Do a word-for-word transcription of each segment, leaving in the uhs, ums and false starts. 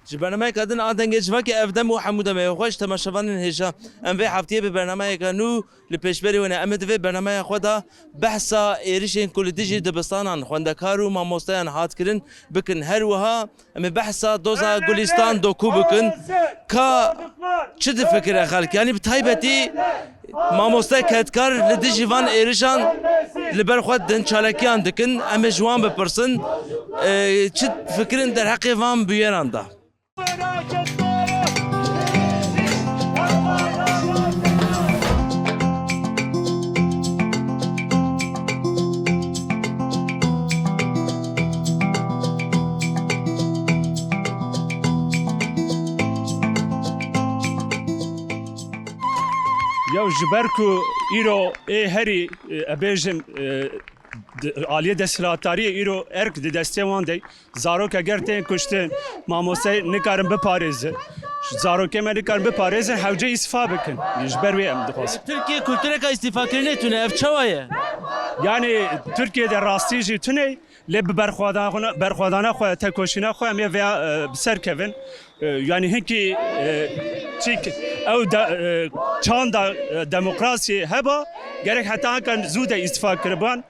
Ji bernameyeka din a Dengê Civakê ev dem û hemû demê xweş temaşevanên hêja. Em vê heftiyê bi bernameyeke nû li pêşberî we ne. Em ê di vê bernameya xwe de behsa êrişên ku li dijî dibistanan, xwendekar û mamosteyan hat kirin bikin. Her wiha em ê behsa doza Gulîstan Doku bikin. Ka çi difikire xelk? Yanî bi taybetî mamoste Kedkar li dijî van êrişan li ber xwe din çalekiyan dikin. Em ê ji wan bipirsin, e, çi fikirin derheqê van bûyeran da? Ya ji ber ku îro ê herî, e, ebêjin, e, di, aliyê desthilatdariyê îro erk di destê wan de, zarok eger tên kuştin, mamosteyê nikarin biparêzin. Zarokê me nikarin biparêzin, hewce îstifa bikin. Ji ber wê em dixwazin. Tirkiye kultureka îstifakirinê tune, ev çawa ye? Yani Tirkiye de rastî jî tune, lê bi berxwedana xwe, berxwedana xwe, tekoşîna xwe em ê vêya, e, bi ser kevin. E, yani hinkî, e, çîk ew de, e, çanda, e, demokrasiyê heba, gerek heta ankan zû de îstifa kiriban.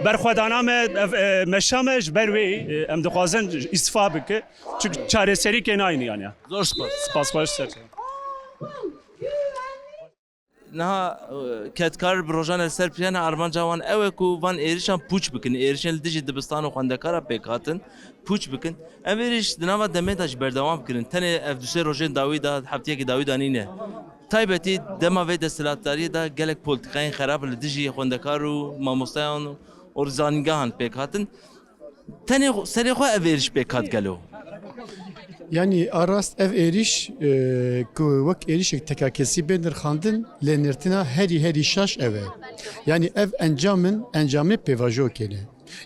Berxwedana me, ev, e, meşa me ji ber wê, e, em dixwazin îstifa bike. Çünkü çareserî kê nayîne yani. Zor spas. Spas baş ser. Niha, e, kedkar bi rojan li ser piriyane armanca wan ew e ku van êrişan pûç bikin, êrişên li dijî dibistan û xwendekara pêk hatin pûç bikin. Ev êriş di nava demê de jî berdewam kirin. Tenê ev du sê rojên dawî de, heftiyekî dawî de nîne. Taybetî dema vê desthilatdariyê de gelek polîtîkayên xerab li dijî xwendekar û mamosteyan û zanîngehan pêk hatin. Tenê xwe, serê xwe ev êriş pêk hat gelo? Yanî a rast ev êriş, e, ku wek êrişek tekakesî bê nirxandin, lê nirtina herî herî şaş ev e. Yanî ev encam in, encamê pêvajoyekê ne.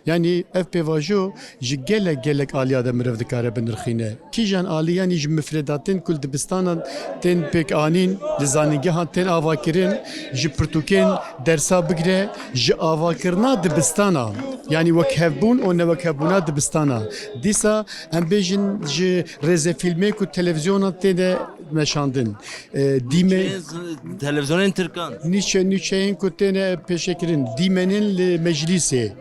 Yanî ev pêvajo ji gelek gelek aliya de mirov dikare binirxîne. Kîjan alî, yanî ji mifredatên ku li dibistanan tên pêk anîn, li zanîngehan tên avakirin, ji pirtûkên dersa bigire, ji avakirina dibistana, yanî wekhevbûn û newekhevbûna dibistana. Dîsa em bêjin ji rêzefîlmê ku televîzyonan tê de meşandin. E, dîme- Nûçeyên z-, televîzyonên tirkan. Nûçe-, nûçeyên ku têne pêşekirin, dîmenên li meclîsê.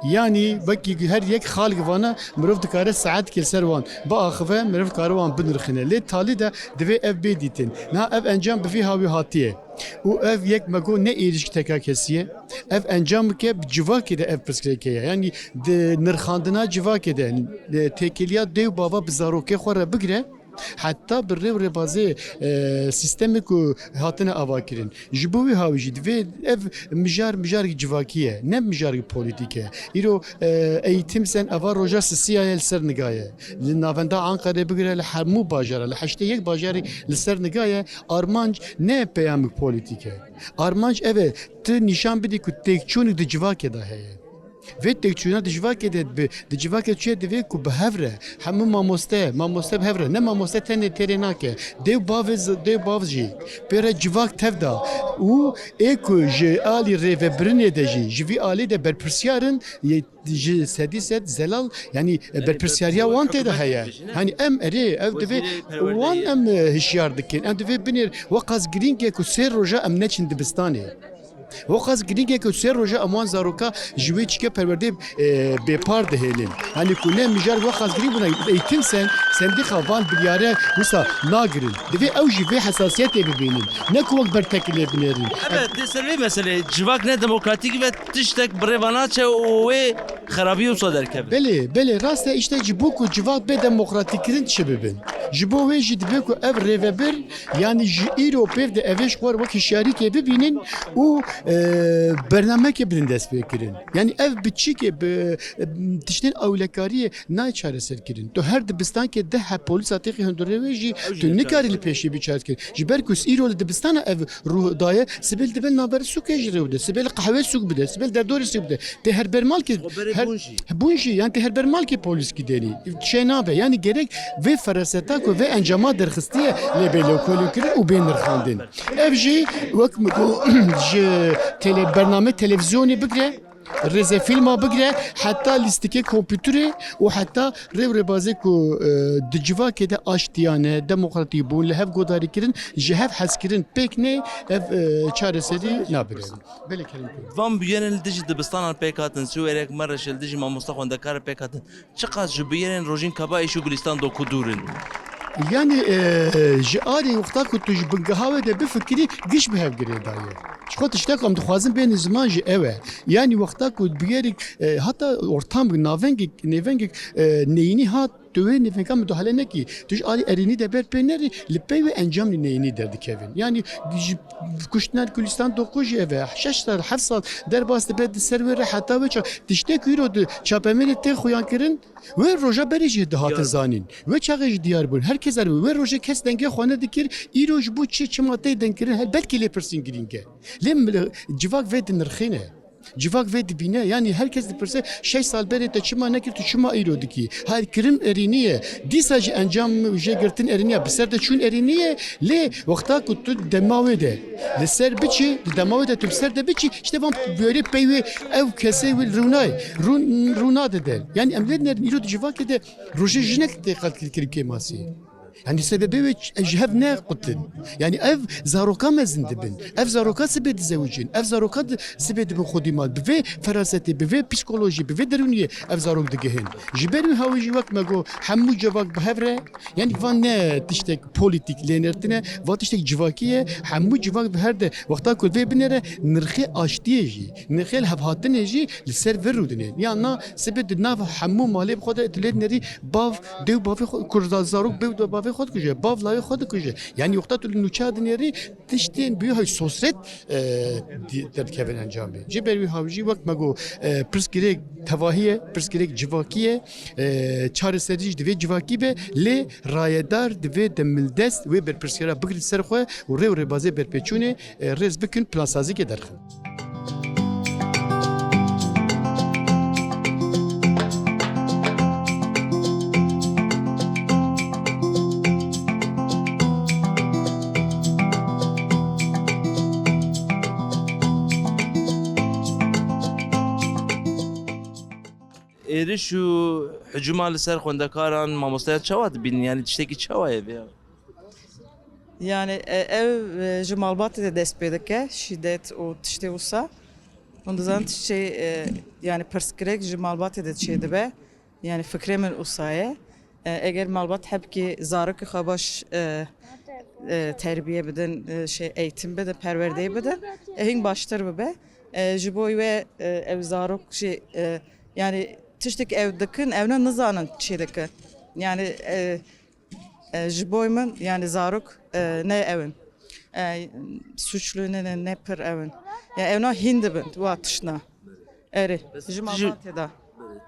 Yanî wekî her yek xalek vana mirov dikare saetkê li ser wan biaxive, mirov dikare wan binirxine. Lê talî de divê ev bê dîtin. Niha ev encam bi vî hawî hatiye. Û ev yek me got ne êrişk tekakesî ye. Ev encameke bi civakê de ev pirsgirêk heye. Yanî di nirxandina civakê de, e, têkiliya dê û bava bi zarokê xwe re bigire, heta bi rê û rêbazê, e, sîstemê ku hatine avakirin. Ji bo wî hawî jî divê ev mijar, mijarek civakî ye, ne mijarek polîtîk e. Îro, e, eğitim sen eva roja sisiya ye li ser nigaye. Li navenda Ankarê bigire li hemû bajara, li heştê yek bajarê li ser nigaye, armanc ne peyamik polîtîk e. Armanc ev e, tu nîşan bidî ku têkçûnik di civakê de heye. Vê têkçûna di civakê de bi, di civakê çi ye divê ku bi hev re, hemû mamoste, mamoste bi hev re, ne mamoste tenê têrê nake, dê û bavê z-, dê û bav jî, pê re civak tev da û ê ku ji alî rêvebirinê de jî, ji vî alî de berpirsiyar in, yê ji sedî sed zelal, yanî, e, berpirsiyariya wan tê de heye. Hanî em erê, ev divê wan em, e, hişyar dikin. Em divê binêr, weqas girîng e ku sê roja em neçin dibistanê. Weqas girîng e ku sê roja em wan zaroka ji wê çike perwerdê, e, bêpar dihêlin. Hanî ku ne mijar weqas girîng bûna, eğitim sen, sendîqa van biryare wisa nagirin. Divê ew jî vê hesasiyetê bibînin. Ne ku wek bertekilê binêrin. Evet, dê ser vê meseleyê civak ne demokratîk ve tiştek bi rê ve naçe û wê xerabî wisa derkeve. Belê, belê, rast e, îşte ji bo ku civak bê demokratîkkirin çi bibin. Ji bo wê jî dibe ku ev rêvebir, yanî ji îro pêv de evê ji xwe re wek hişyarîkê bibînin û, e, bernamekê bidin destpêkirin. Yanî ev bi çîkê, bi, e, tiştên ewlekariyê nayê çareserkirin. Tu her dibistankê deh heb polîsa têxî hundirê wê jî tu nikarî li pêşî bî çareserkirin. Ji ber ku îro li dibistana ev rû daye, sibê li dibê li navberê sûkê jî rê bide, sibê li qehwê sûk bide, sibê li derdorê sûk bide. Tê her bermalkê, her bûn jî, yan tê her bermalkê polîskî denî. Çê nabe. Yanî gerek vê feraseta ku vê encama derxistiye lê bê lêkolînkirin û bê nirxandin. Ev jî wek min got, ji tele-, bername televîzyonê bigire, Rêzefîlma bigire heta lîstikê kompûterê û heta rêw rêbazê ku, e, di civakê de aştiyane, demokratî bûn, li hev godarîkirin, ji hev hezkirin pêk nê, ev, e, çareserî nabire. Belê kerem. Van bûyerên li dijî dibistanan pêk hatin, Siwêrek, Mereş, li dijî mamoste xwendekar pêk hatin. Çiqas ji bûyerên Rojîn Kabayîş û Gulîstan Doku dûr in? Yanî, e, ji alî wexta ku tu ji bingeha wê de bifikirî, giş bi hev girêdaye. Ji xwe tiştek em dixwazin bêne ziman jî ew e. Yanî wexta ku bûyerek, e, heta ortam navengek, nêvengek, e, neyînî hat, tu wê nêvenga mudaxele nekî. Tu ji alî erênî de ber pê nerî, li pey wê encamî neyînî derdikevin. Yanî ji kuştina Gulîstan Doku jî ev e. Şeş sal, heft sal derbas dibe di ser wê re heta wê ça-, tiştek îro di çapemênê tê xuyan kirin, wê roja berê jî dihatin zanîn. Wê çaxê jî diyar bûn. Her kes zanî. Wê rojê kes dengê xwe nedikir. Îro ji bo çi, çima tê dengkirin? Her belkî lê pirsîn girîng e. Lê mil-, civak vê dinirxîne. Civak vê dibîne. Yanî her kes dipirse, şeş sal berê te çima nekir, tu çima îro dikî? Her kirin erênî ye. Dîsa jî encam jê girtin erênî ye. Bi ser de çûn erênî ye. Lê wexta ku tu dema wê de li ser biçî, di dema wê de tu bi ser de biçî, işte van bûyerê pey wê ew kesê wê rûnayê, rûn-, rûna dide. Yanî em lê dinerin îro di civakê de rojê jinek tê qetlkirin kêmasî. Yanî sebebê wê ç-, ji hev ne qutin. Yanî ev zaroka mezin dibin. Ev zaroka sibê dizewicin. Ev zaroka di-, sibê dibin xwedî mal. Bi vê ferasetê, bi vê psîkolojî, bi vê derûniyê ev zarok digihin. Ji ber wî hawî jî wek me got, hemû cevak bi hev re, yanî van ne tiştek polîtîk lênertine, van tiştek civakî ye. Hemû civak bi her de wexta ku vê binêre nirxê aştiyê jî, nirxê lihevhatinê jî li ser vir rûdinên. Yan na sibê di nav hemû malê bi xwe de tu lê dinerî bav dê û bavê xwe, kurda zarok bê û bavê xwe dikuje, bav lawê xwe dikuje. Yanî wexta tu li nûçeya dinêrî tiştên bi hay sosret, e, di-, derdikevin encamê. Ji ber wî hawî jî wek me got, e, pirsgirêk tevahî ye, pirsgirêk civakî ye, e, çareserî jî divê civakî be, lê rayedar divê demildest wê berpirsiyara bigrin ser xwe û rê û rêbazê berpêçûnê, e, rêz bikin, plansazîkê derxin. Êriş û hicûma li ser xwendekaran, mamosteyan çawa dibînin? Yanî tiştekî çawa ye vê ya? Yani, e, ev, e, ji malbatê de dest pê dike, şîdet û tiştê wisa. Hûn dizanin tiştê, e, yani pirsgirêk ji malbatê de çêdibe. Yani fikrê min wisa ye. E, eger malbat hebkî zarokê xwe baş, e, e, terbiye bidin, e, şey, eğitim bidin, perwerdeyê bidin, e, hîn baştir bibe. E, ji bo wê, e, ev zarok jî, e, yani tiştek ew dikin, ew ne nizanin çi dikin. Yani, e, E, ji bo min, yani zarok, e, ne ew in. E, suçlu ne, ne, ne pir ew in. Ya ew na hîn dibin, wa tiştna. Erê, ji malbatê de.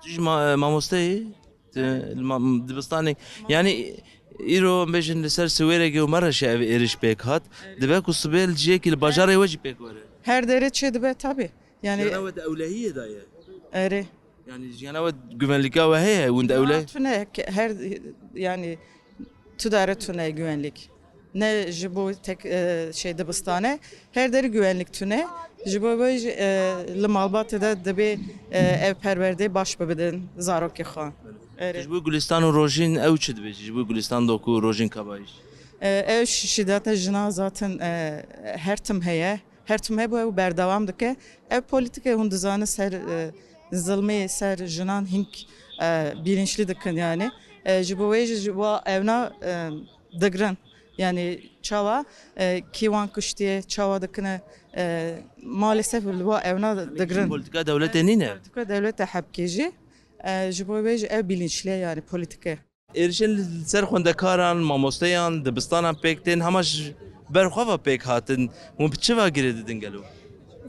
Tu jî ma-, e, mamoste yî? Tu li ma-, dibistanê. Yani îro em bêjin li ser Siwêrekê û Mereşê ev êriş pêk hat. Dibe ku sibê li cihekî li bajarê we jî pêk were. Her derê çê dibe tabii. Yani jiyana we di ewlehiyê de ye. Erê. Yani jiyana we güvenlika we heye, hûn di ewle- Tune ke-, her, yani tu dare tune güvenlik. Ne ji bo tek, e, şey dibistane, her derê güvenlik tune. Ji bo vê jî, e, li malbatê de dibê, e, ev perwerdê baş bibidin zarokê xwe. Erê. Ji bo Gulistan û Rojîn ew çi dibêjî? Ji bo Gulistan Doku û Rojîn Kabayîş? E, ev şi-, şîdeta jina zaten, e, her tim heye. Her tim hebû ew berdewam dike. Ev polîtîke hûn dizanin ser, e, zilmê ser jinan hînk, e, bilinçli dikin yani. E, ji bo wê jî ji wa evna, e, digrin. Yani çawa, e, kî wan kiştiye, çawa dikine, e, maalesef li wa evna digrin. Polîtîka dewletê nîne? Polîtîka dewlete hebkê jî. E, ji bo wê jî ev bilinçli ye yani polîtîke. Êrişên li ser xwendekaran, mamosteyan, dibistanan pêk tên, hema ji ber xwe ve pêk hatin. Hûn bi çi ve girê didin gelo?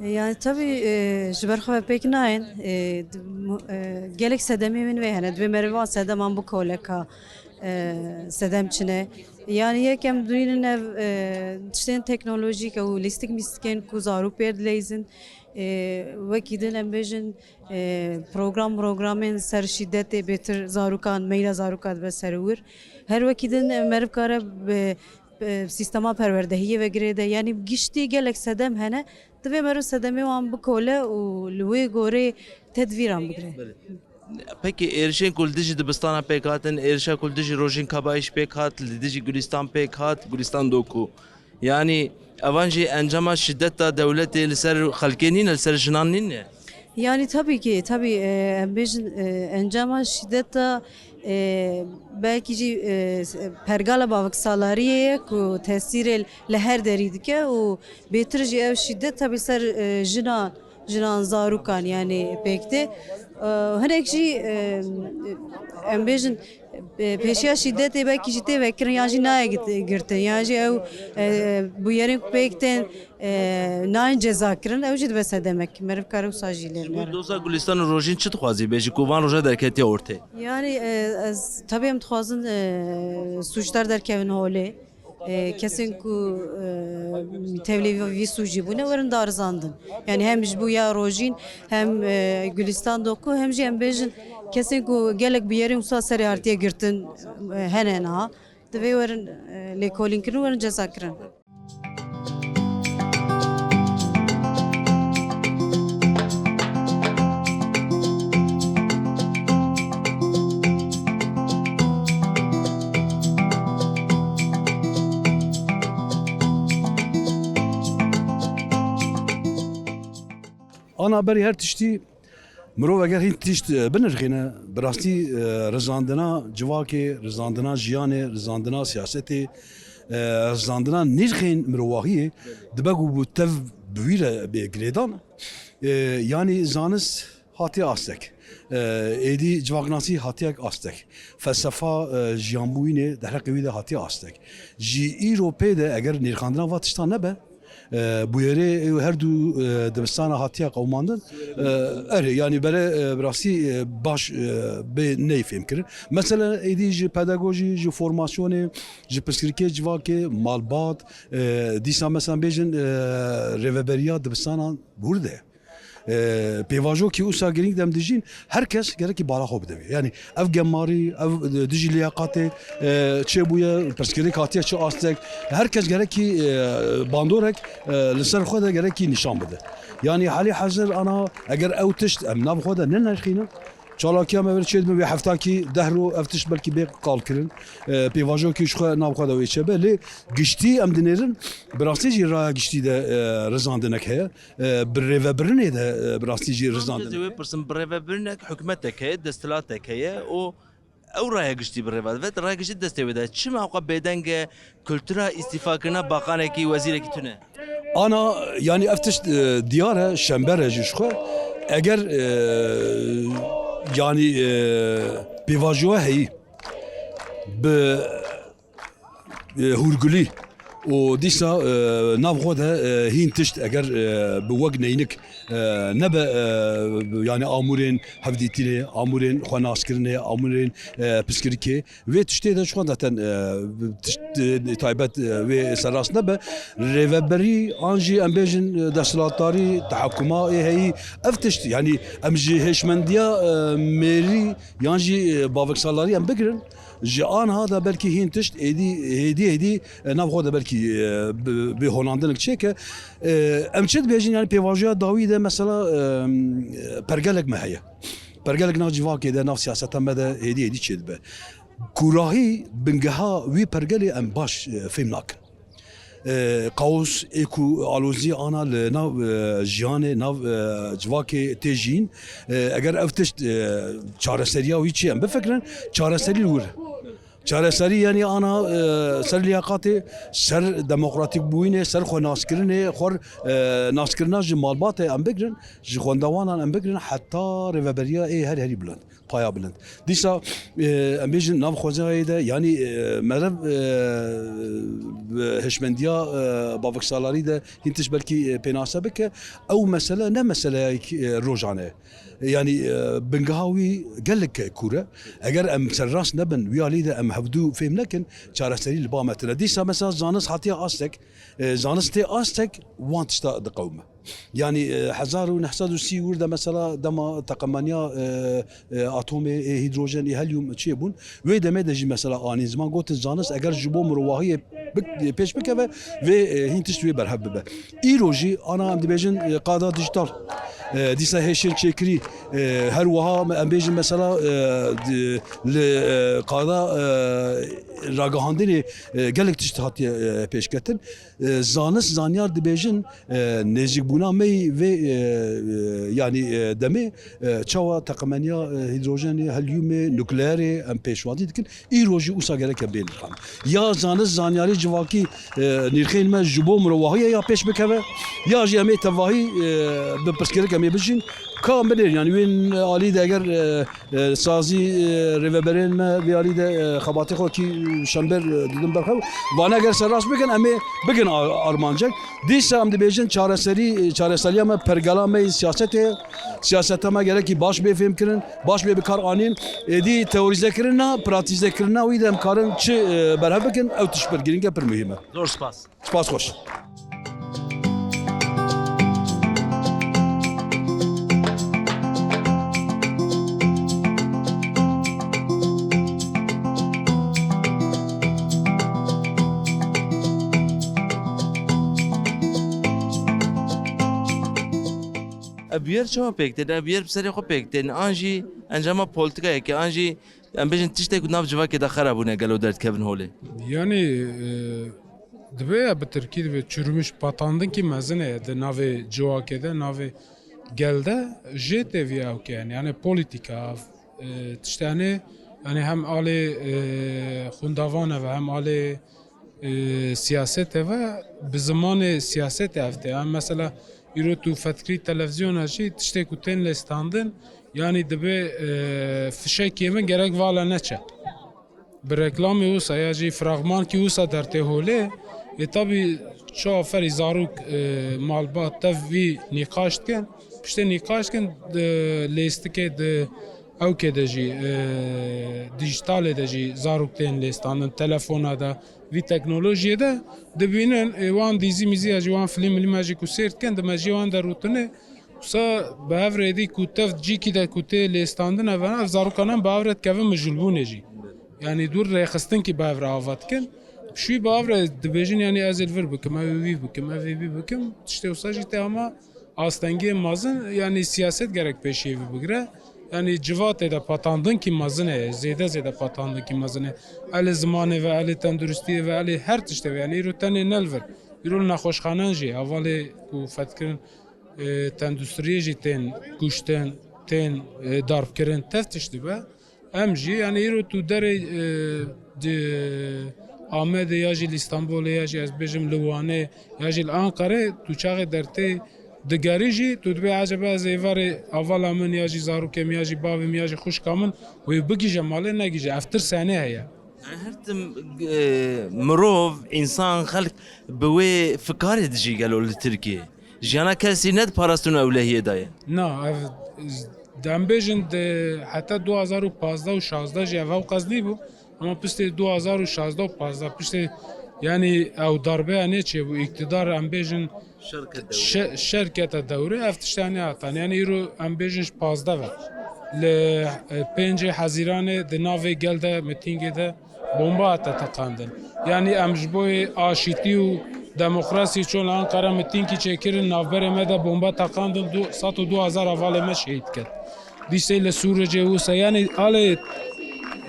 Yani tabii, e, ji ber xwe ve pêk nayên. E, d-, mu-, e, gelek sedemê min vê hene. Divê meriv van sedeman bi koleka, e, sedem çine. Yani yekem duynin ev, e, tiştên teknolojîk û lîstik mîstikên ku zarok pêr dileyzin. E, wekî din em bêjin, e, program programên ser şîdetê bêtir zarokan, meyla zarokan dibe ser wir. Her wekî din, e, meriv kare bi e, sîstema perwerdehiyê ve girêde. Yanî giştî gelek sedem hene. Divê meriv sedemê wan bikole û li wê gorê tedbîran bigire. Pekî êrişên ku li dijî dibistana pêk hatin, êrişa ku li dijî Rojîn Kabayî jî pêk hat, li dijî Gulîstan pêk hat, Gulîstan Doku. Yanî evan jî encama şîdeta dewletê li ser xelkê nîne, li ser jinan nîne? Yanî tabii ki, tabii, e, em bêjin, e, encama şîdeta, e, belkî jî, e, pergala baviksalariyê ye ku tesîrê li her derî dike û bêtir jî ev şîdet tabii ser, e, jinan, jinan zarokan yanî pêk tê. E, hinek jî, e, em bêjin, e, pêşiya şîdetê belkî jî tê vekirin yan jî nayê git-, girtin yan jî ew, e, bûyerên ku pêk tên, e, nayên cezakirin, ew jî dibe sedemek. Meriv kare wisa jî lê Ji bo binere. Doza Gulîstan û Rojîn çi dixwazî bêjî ku van roja derketiye ortê? Yanî, e, ez, tabii em dixwazin, e, sûcdar derkevin holê. E, kesên ku, e, tevlî vî sûcî bûne werin darizandin. Yanî hem ji bo ya Rojîn hem, e, Gulîstan Doku hem jî em bêjin kesên ku gelek bûyerên wisa serê hartiye girtin, e, hene niha. Divê werin, e, lêkolînkirin û werin cezakirin. Ana berî her tiştî mirov eger hîn tişt, e, binirxîne, bi rastî, e, rizandina civakê, rizandina jiyanê, rizandina siyasetê, e, rizandina nirxên mirovahiyê dibe ku bi tev bi wî re bê girêdan. E, yanî zanist hatiye astek. E, êdî civaknasî hatiyek astek. Felsefa, e, jiyanbûyînê derheqê wî de hatiye astek. Ji îro pê de eger nirxandina va tiştan nebe, e, bûyerê her du, e, dibistana hatiye qewimandin. E, erê, yanî bere, e, bi rastî, e, baş, e, bê neyê fêmkirin. Mesela êdî ji pedagojî, ji formasyonê, ji pirsgirêkê civakê, malbat, e, dîsa mesela bêjin, e, rêveberiya dibistanan hûr de. E, pêvajo ki usa girîng dem dijîn, her kes gerekî bala xwe bide vê. Yanî ev gemarî, ev, e, dijî liyaqatê, e, çêbûye, pirsgirêk hatiye çi astek, her kes gerekî, e, bandorek, e, li ser xwe de gerekî nîşan bide. Yanî halî hezir ana eger ew tişt em nav xwe de nenirxînin, çalakiya me vir çêdibe vê heftakî deh ro ev tişt belkî bê qalkirin. E, pêvajo ki ji xwe nav xwe de wê çêbe. Lê giştî em dinêrin, bi rastî jî raya giştî de, e, rizandinek heye. E, bi rêvebirinê de, e, bi rastî jî rizandin. Ez ê wê pirsim, bi rêvebirinek hikûmetek heye, desthilatek heye û ew raya giştî bi rêve dibe, raya giştî destê wê de. Çima xwe bêdeng e, kultura îstîfakirina baqanekî, wezîrekî tune? Ana, yanî ev tişt, e, diyar e, şember e ji xwe. Eger, e, yanî, e, pêvajoya heyî bi e, hûrgulî û dîsa, e, nav xwe de, e, hîn tişt eger, e, bi wek neynik, e, nebe, e, yanî amûrên hevdîtinê, amûrên xwenaskirinê, amûrên, e, pirsgirikê, vê tiştê de ji xwe zaten, e, tişt, e, taybet, e, vê serrast nebe. Rêveberî an jî em bêjin, e, desthilatdarî, tehekuma ê heyî, ev tişt, yanî em ji hêşmendiya, e, mêrî yan jî, e, baviksalarî em bigirin. Ji aniha de belkî hîn tişt êdî, hêdî hêdî, e, nav xwe de belkî, e, bi, bi honandinek çêke. E, em çi dibêjin, yanî pêvajoya dawî de mesela, e, pergelek me heye. Pergelek nav civakê de, nav siyaseta me de hêdî hêdî çêdibe. Kûrahî bingeha wî pergelê em baş, e, fêm nakin. E, kaos ê ku alozî ana li nav, e, jiyanê, nav, e, civakê tê jiyîn, e, eger ev tişt, e, çareseriya wî çi em bifikirin, çareserî li wir. Çareserî yanî ana, e, ser liyaqatê, ser demokratîkbûyînê, ser xwe naskirinê, xwe, e, naskirina ji malbatê em bigirin, ji xwendewanan em bigirin, heta rêveberiya ê her herî bilind. Paya bilind. Dîsa, e, em bêjin nav xwezayê de, yanî, e, meriv, e, hişmendiya, e, baviksalarî de hîn tişt belkî, e, pênase bike. Ew mesele ne meseleyek, e, rojan e. Yanî, e, bingeha wî gelek kûr e. Eger em serrast nebin, wî alî de em hevdû fêm nekin, çareserî li ba me tune. Dîsa mesela zanist hatiye astek, e, zanist tê astek, wan tişta diqewime. Yanî, e, hezar û neh sed û sî wir de mesela dema teqemeniya, e, e, atomê, ê hîdrojen, ê helyum çê bûn. Wê demê de jî mesela anîn ziman gotin zanist eger ji bo mirovahiyê bik-, pêş bikeve, vê, e, hîn tişt wê berhev bibe. Îro jî ana em dibêjin, e, qada dijital, e, dîsa hêşên çêkirî, e, her wiha me-, em bêjin mesela, e, di-, li, e, qada, e, ragihandinê, e, gelek tişt hatiye, e, pêşketin. E, zanist, zanyar dibêjin, e, nêzîkbûna me yî vê, e, e, yanî, e, demê, e, çawa teqemeniya, e, hîdrojenê, helyumê, nukleerê em pêşwazî dikin, îro jî wisa gerek e bê nirxan. Ya zanist, zanyarî civakî, e, nirxên me ji bo mirovahiyê ya pêş bikeve, ya jî em ê tevahî, e, bi pirsgirêk em ê bijîn. Ka em binêrin, yanî wê alî de eger, e, e, sazî, e, rêveberên me vê alî de, e, xebatê xwe kî şember, e, didin berxew. Vane eger serrast bikin, em ê bikin ar-, armancek. Dîsa em dibêjin çareserî, çareseriya me pergala me yê siyasetê ye. Siyaseta me gerekî baş bê fêmkirin, baş bê bi kar anîn. Êdî teorîzekirina, pratîzekirina wî de em karin çi, e, berhev bikin, ew tişt pir girîng e, pir muhîm e. Zor spas. Spas xweş. Ev bûyer çawa pêk tên? Ev bûyer bi serê xwe pêk tên? An jî encama polîtîkayekê, an jî em bêjin tiştê ku nav civakê de xera bûne gelo derdikevin holê? Yanî, e, divê ya bi tirkî divê çürümüş, patandinkî mezin e di navê civakê de, navê gel de jê tê vî ew ke, yanî, yanî polîtîka, e, tiştê, yanî, yanî hem alê, e, xwendavane ve hem alê, e, siyasetê ve bi zimanê siyasetê ev tê. Yanî mesela îro tu fetkirî televîzyona jî tiştê ku tên lêstandin, yanî dibe, e, fişekê min gerek vala neçe. Bi reklamê wisa ya jî fragmankî wisa dertê holê. Ê tabî çawa ferî zarok, e, malbat tev vî nîqaş dikin. Piştê nîqaş dikin, di lêstikê di ewkê de jî, e, dîjîtalê de jî zarok tên lêstandin, telefona de, vî teknolojiyê de dibînin, ê, wan dîzî mîzî ya jî, wan filîm milîm ya jî ku sêr dikin, di mejiyê wan de rûtine. Wisa bi hev re êdî ku tev cîkî de ku tê lêstandin, ev, ev zarokanan bi hev re dikevin mijûlbûnê jî. Yanî dûr rêxistinkî bi hev re ava dikin. Şûyî bi hev re dibêjin, yanî ez ê li vir bikim, ev ê wî bikim, ev ê wî bikim. Tiştê wisa jî tê ama astengiyê mezin, yanî siyaset gerek pêşiyê vî bigire. Yanî civatê de patandinkî mezin e, zêde zêde patandinkî mezin e. Elê zimanê ve, elê tenduristiyê ve, elê her tiştê ve. Yanî îro tenê ne li vir. Îro li nexweşxanan jî, hevalê ku fetkirin, e, tenduristiyê jî tên kuştin, tên, e, darbkirin, tev tişt dibe. Em jî, yanî îro tu derê, e, di Amedê ya jî li Îstanbulê ya jî ez bêjim li Wanê ya jî li Anqerê tu çaxê dertê digerî jî tu dibê ecebe ez êvarê avala min ya jî zarokê min ya jî bavê min ya jî xwişka min wê bigihîje malê negihîje. Ev tirs henê heye. Yanî her tim, e, mirov, însan, xelk bi wê fikarê dijî gelo li Tirkiyê. Jiyana kesî ne di parastin û ewlehiyê de ye. Na, ev, em bêjin di heta du hazar û pazdeh û şazdeh jî ev ew qez nîbû. Ama piştê du hazar û şazdeh û pazdeh, piştê, yanî ew darbeya nêçêbû, îktidar em bêjin şer ket dewrê. Şe-, şer kete dewrê, ev tişta nehatan. Yanî îro em bêjin ji pazdeh ve. Li, e, pêncê Hezîranê di navê gel de, mitîngê de bomba hate teqandin. Yanî em ji bo yê aşîtî û demokrasî çûn li Anqara mitîngî çêkirin, navberê me de bomba teqandin, du, sed û du hazar hevalê me şehîd ket. Dîsê li Sûricê wisa, yanî alê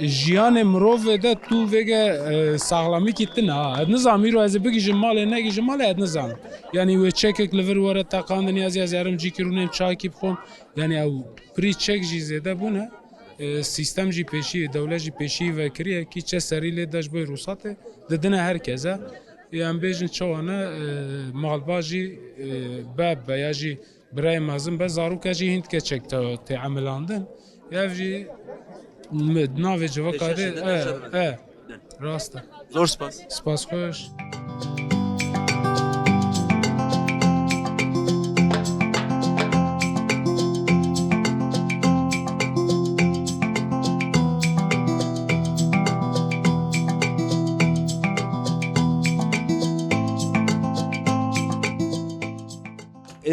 jiyanê mirovê de tu vêge, e, saxlemîkî tune ha. Ez nizam îro ez ê bigihîjim malê, negihîjim malê, ez nizam. Yanî wê çekek li vir were teqandin, ya zî ez herim cîkî rûnêm çayekî bixwim. Yanî ew pirî çek jî zêde bûne. E, sîstem jî pêşî, dewlet jî pêşî vekiriye kî çe serî lê de ji bo rûsatê didine her kese. Ê em bêjin çawa ne, e, malba jî, e, beb be ya jî birayê mezin be, zaroka jî hîn dike çek te-, tê emilandin. Ev jî mi-, navê civaka de, e, e, rast e. Zor spas. Spas xweş.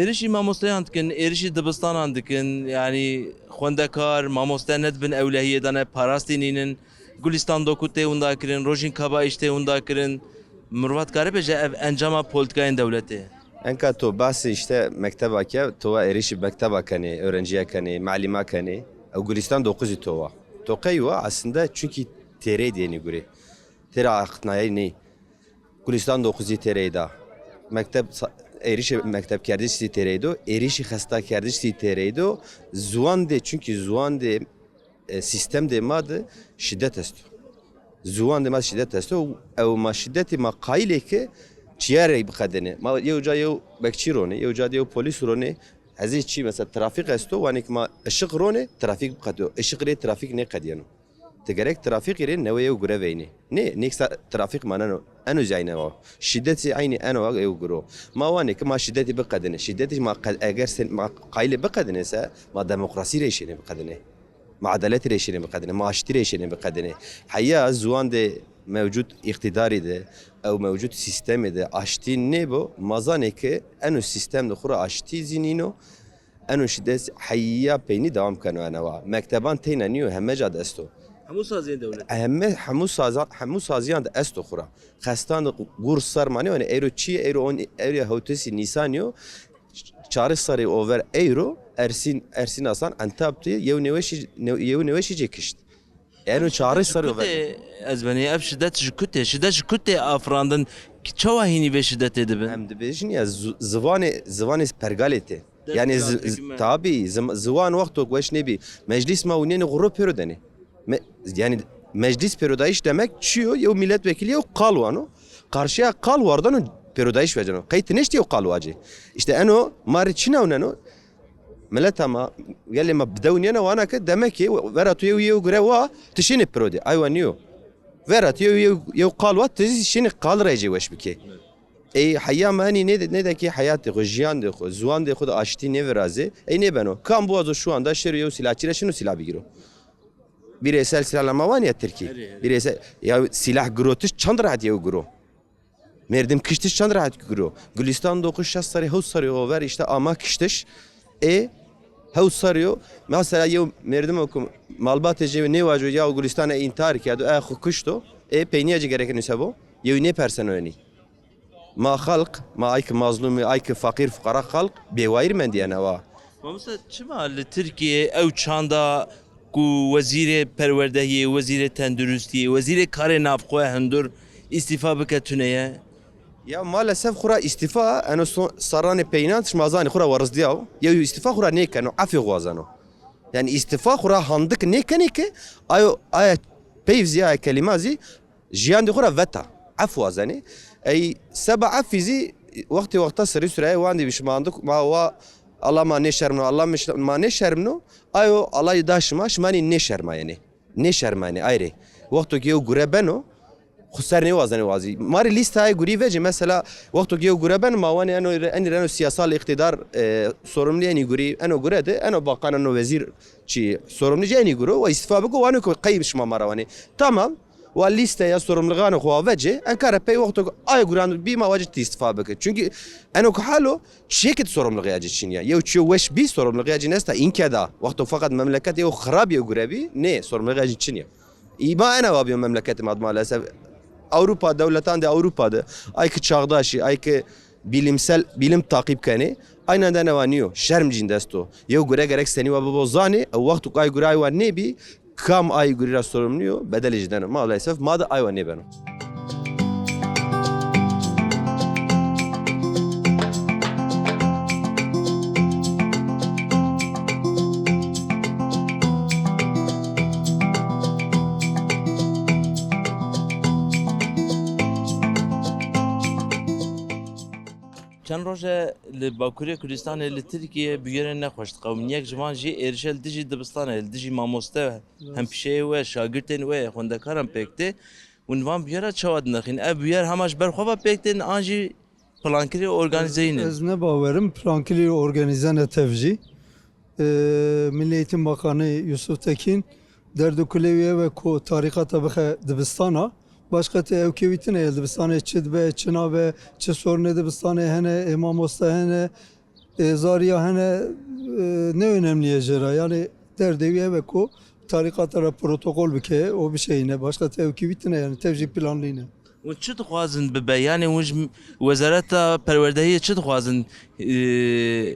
Êrişî mamosteyan dikin, êrişî dibistanan dikin, yanî xwendekar, mamoste ne dibin ewlehiyê de ne, parastî nînin. Gulistan Doku tê winda kirin, Rojîn Kabayîş tê winda kirin. Mirov dikare bêje ev encama polîtîkayên dewletê. Enka to behsê işte mekteba ke, to wa êrişî mekteba kenê, öğrenciya kenê, malîma kenê. Ew Gulistan Doku zî to wa. To qey wa aslında çünkü têrê dênî gurê. Têra axtnayê nê. Gulistan Doku zî têrê da. Mekteb sa-, êrişê mekteb kerdiş zî têrê do, êrişî xesta kerdiş zî têrê do. Ziwan dê, çünkü ziwan dê e, sîstem dê ma de şîdet esto. Ziwan dê ma de şîdet esto. Ew ma şîdetê ma qayîlê ke çiyarê biqedêne. Ma yew ca yew bekçî ronê, yew ca de yew polîs ronê. Hezê çi mesela trafîk esto, wanê ke ma ışık ronê, trafîk biqedo. Işık rê trafîk nêqediyeno. Ti gerek trafîkê rê newê yew gure veynê. Nê, nêksa trafîk maneno. Eno zî eynî wa. Şîdet zî eynî eno wa yew guro. Ma wanê ke ma şîdetî biqedêne. Şîdetî ma qe-, eger sen, ma qayîlê biqedêne se, ma demokrasî rê şênê biqedêne. Ma edaletî rê şênê biqedêne, ma aştî rê şênê biqedêne. Heya ziwan de mewcud îqtîdarî de, ew mewcud sîstemê de aştî nêbo, ma zanê ke eno sîstem de xwura aştî zî nîno, eno şîdet heya peynî dewam keno enewa. Mekteban teyna nîyo, heme ca de esto. Hemû saziyên dewletê. Heme, hemû saza-, hemû saziyan de esto xwura. Xestan de gur ser manî, yanî eyro çi ye, eyro on, eyro hewtesî Nîsan yo, çarê serê over eyro Ersîn, Ersîn Asan Entab tê yew nêweşî, ne-, yew nêweşî cê kişt. Eno çarê serê over. Kutê, ez benê ev şidet ji kutê, şidet ji kutê afirandin, çawa hînî vê şidetê dibin? Em dibêjin ya zu-, zivanê, zivanê pergalê tê. Dest Yani zi-, zi-, tabî, zim-, ziwan wexto weş nebî. Meclis ma winêne xuro pêro denê. Me-, yani meclis pêrodayîş demek çi yo? Yew milletvekilî yew qal wano. Qarşiya qal wardano pêrodayîş veceno. Qey ti neştî yew qal wacê. İşte eno ma rê çi nawneno? Mileta ma, gelê ma bidewniyene wana ke demek ki vera tu yew yew gure wa, ti şênê pêrodê. Aywa niyo. Vera tu yew yew, yew qal wa, ti şênê qal rê cê weş bikê. Ey heya me henî nê, nê de ki heyatê xwe, jiyandê xwe, ziwandê xwe de aştî nêvirazê, ey nêbeno. Kam biwazo şu anda şêro yew sîlahçî re şino sîlah bigiro. Bireysel sîlahlanma wan ya Tirkî. Herî, herî. Bireysel, ya sîlah girotiş çend rehet yew giro. Merdim kiştiş çend rehet giro. Gulistan dokuz şeş serî, hewt serî over işte ama kiştiş. Ê, hewt serî yo. Mesela yew merdim ku malbatê jê nêwajo ya Gulistanê intihar kerdo, e xwe kişto. Ê, peyniya cî gerek nuse bo. Yew nêperseno enî. Ma xelq, ma ay ki mazlûm, ay ki feqîr, fuqara xelq bêwayîr mendiyene wa. Mamoste, çima li Tirkiyê ew çanda ku wezîrê perwerdehiyê, wezîrê tenduristiyê, wezîrê karê navxwe hundir îstîfa bike tune ye? Ya maalesef xura îstîfa, eno so-, serranê peynan tişt ma zanî xura werizdiyaw. Yew îstîfa xura nêkeno, efê xwazeno. Yani îstîfa xura handik nêkenê ki ayo, aya peyv zî, aya kelîma zî Jiyandê xwe re veta, ef wazenê. Ey seba efî zî wextê wexta serî süreyê wan dî bişimandik, ma wa Allah ma nêşermno, Allah miş-, ma nêşermno, ayo Allah da şima, şima nî nêşermayenê. Nêşermayenê, ayrê. Wexto ki yew gure beno, xu ser nêwazenê wazî. Ma rê lîstayê gurî vecê, mesela, wexto ki yew gure beno, ma wanê eno, enî reno siyasal iqtidar, e, sorumlu enî gurî, eno gure de, eno bakan, eno wezîr çi sorumlu cî enî guro, wa îstîfa biko, wano ku qey şima ma re wanê. Tamam, Wa lîsteya sorumlixanê xwe vecê, enkare pey wexto ku aya guran bî ma vacî tî îstifa bike. Çünkü eno ku halo, çiyekê di sorumlixiya cî çin ya. Yew çiyo weş bî, sorumlixiya cî nesta înke da. Wexto feqet memleket yew xirab yew gure bî, nê, sorumlixiya cî çin ya. Îma ena wa biyo memleketê ma di maalesef. Ewropa, dewletan de Ewropa de, ay ki çağdaşî, ay ki bilimsel, bilim takip kenê, aynen de newa niyo. Şerm cîn desto. Yew gure gerek senî wa bibo zanê, ew wexto ku ay gure ay wa nêbî, Kam ay gurî ra sorumlu yo, bedelê jî deno. Maalesef ma de ay wa nêbeno. Çend roj e li Bakurê Kurdistanê li Tirkiyê bûyerên nexweş diqewimîn. Yek ji van jî êrişe li dijî dibistanê, li dijî mamoste, hempîşeyê we, şagirtên we, xwendekaran pêk tê. Hûn van bûyera çawa dinexîn? Ev bûyer hema ji ber xwe ve pêk tên an jî plankirî û organîzeyî ne? Ez ne bawerim plankirî û organîze ne tev jî. Ee, Milli Eğitim Bakanı Yusuf Tekin derdo kulê wî ew e ku tarîqata bixe dibistana. Başqa tê ew kêwîtine ye dibistanê çi dibe, çi nabe, çi sorunê dibistanê hene, ê mamoste hene. E, zariya hene, e, ne önemli ye jê re. Yani derdê wî ev e ku tarîqata re protokol bike, o bişeyîne. Başqa tevkî wî tine, yani tev jî planlî ne. Hûn çi dixwazin bibe? Yani hûn ji Wezareta Perwerdehiyê çi dixwazin? E,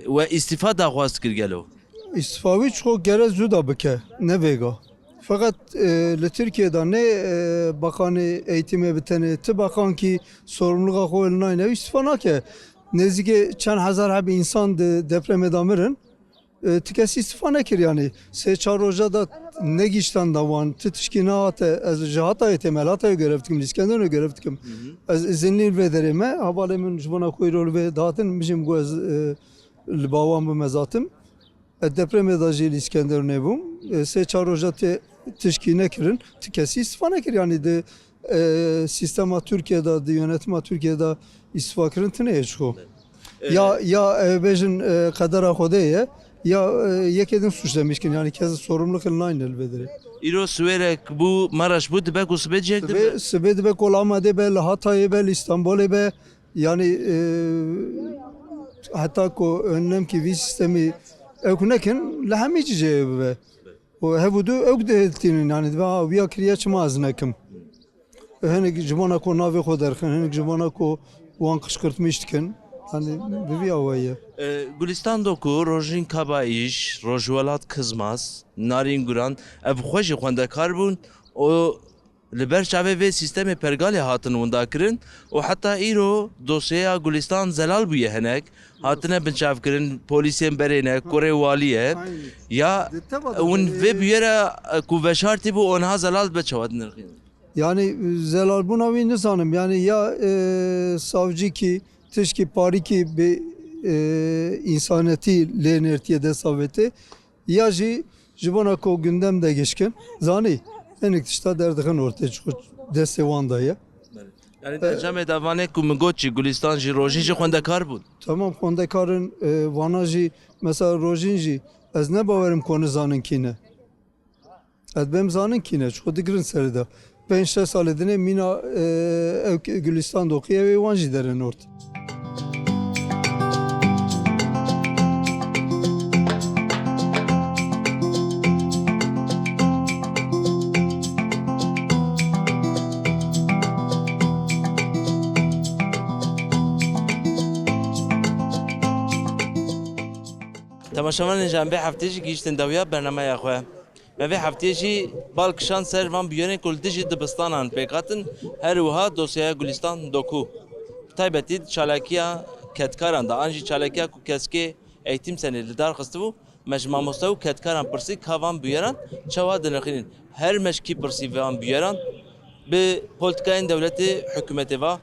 we îstîfa daxwaz kir gelo? Îstîfa wî çiqo gere zû da bike, ne vêga. Feqet, e, li Tirkiye de ne, e, Bakanê Eğitimê bi tenê, ti bakankî sorumluluğa xwe li nayne, îstîfa nake. Nêzîkê çend hezar heb însan di depremê de mirin. E, ti kes îstîfa nekir, yani sê çar roja da negiştan da wan, ti tişkî nehate, ez ji Hatayê têm, Hatayê görev dikim, li Îskenderunê görev dikim. Hı hı. Ez izinlî li vê derê me, hevalê min ji bona ku îro li vê dihatin, min jî min got ez, e, li ba wan bim, ez hatim. Ez depremê de jî li Îskenderunê bûm. E, sê çar roja tê tişkî nekirin, ti kesî îstîfa nekir. Yani di, e, sîstema Tirkiye de, di yönetima Tirkiye de îstîfa kirin tune ye çiqo. Evet. Ya, ya, e, bêjin, e, qedera Xwedê ye, ya, e, yekê din suçlemiş kin. Yani kes sorumluluk nayne li vê derê. Îro siwêrek bû, mereş bû, dibe ku sibê cihek dibe. Sibê, sibê dibe ku li Amedê be, li Hatayê be, li Îstanbulê be. Yani, e, heta ku önlemkî vî sîstemî ew ku nekin, li hemî cihê bibe. Û hev û du ew dihiltînin, yani dibe, ha, wiya kiriye, çima ez nekim? Hinek ji bona ku navê xwe derxin, hinek ji bona ku wan qişqirtmîş dikin. Yani bi vî awayî ye. E, Gulistan Doku, Rojîn Kabaîş, Rojwelat Kizmaz, Narîn Guran, ev xwe jî xwendekar bûn. O Li ber çavê vê sîstemê pergalê hatin windakirin û heta îro dosyeya Gulistan zelal bûye hinek, hatine binçavkirin, polîsên berê ne, kurê walî ye. Aynen. Ya hûn vê bûyera, e, ku veşartî bû, onha zelal be çawa dinirxînin? Yani, e, zelalbûna wî nizanim. Yani ya, e, savcîkî, tişkî parîkî bi, e, însanetî lê nêrtiye dest avêtê. Ya jî ji bona ku gündem de gişkin, zanî, hinek tişta derdixin ortê, çiqo destê wan de ye. Yani di encamê davanê ku min got jî, Gulistan jî, Rojîn jî xwendekar bûn. Tamam, xwendekarin, e, vana jî, mesela Rojîn jî, ez ne bawerim ku nizanin kî ne. Ez bêm zanin kî ne, çiqo digirin serê de. Pênc şeş salê dinê mîna, e, ew Gulistan Doqî ew ê wan jî derin ort. Temaşevanên ji em vê heftê jî gihîştin dawiya bernameya xwe. Me vê heftiyê jî bal kişand ser van bûyerên ku li dijî dibistanan pêk hatin, her wiha dosyaya Gulistan Doku. Bi taybetî di çalakiya kedkaran de, an jî çalakiya ku keskê Eğitim Senê li dar xistibû, me ji mamoste û kedkaran pirsî ka van bûyeran çawa dinirxînin. Her me ji kî pirsî van bûyeran, bi polîtîkayên dewletê, hikûmetê va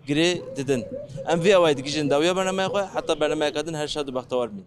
girê didin. Em vî awayî digihîjin dawiya bernameya xwe, heta bernameyeka din her şad û bextewar bîn.